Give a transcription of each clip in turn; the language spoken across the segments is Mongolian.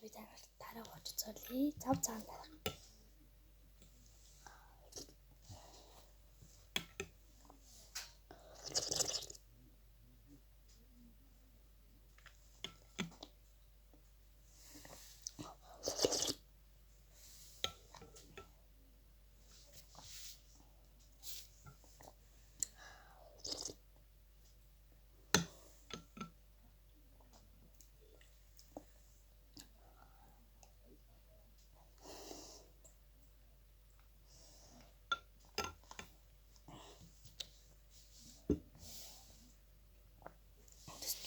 Би танарт дараа уулзъя. Зав цаан дараа.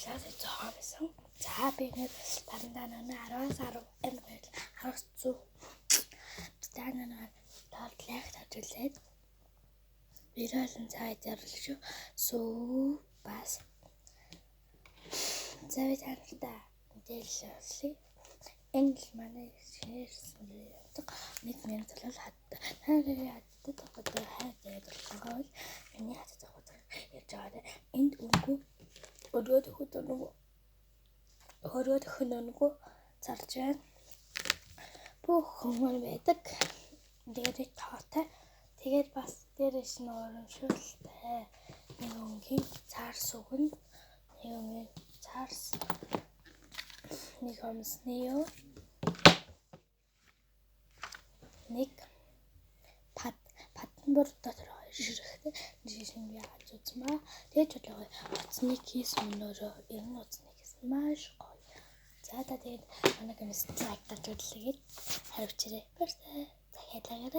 Төслөөс зохион байсан. За би нэг дандаа нэг 10-аас 10 энэ байл 10-аас 100 та нэг таад лайк тавьж Виралын цай зарлал шүү. Сүү бас. За би танартай мэдээлэл олъё. Энэ л манай шинээрсэн явдаг. Нэг минут бол хат. Та нарын хатдаг одоо хайр байгаа бол миний хатдаг одоо ярьж байгаа. Энд өнгө өргөө төхөд нөгөө өргөө төхөн нөгөө зарлж байна. Бүх хүмүүс байдаг. Тэгээд тоотой. Тэгээд бас дээрээс нь урамшуултай. Нэг өнгийн цаарс өгнө. Нэг өнгийн цаарс нэг өмсний юу? Нэг пад падан бүр дотор хоёр ширэхтэй жишээ нь яаж үзсэн ба. Тэгээд бодлого утасны кейс өнөөрөө ер нь утасны кейс маш гоё. За та тэгээд манай гэмс лайк дарж үзлээгээд хариуцаарай. Баярлалаа. Дахиад лагаарай.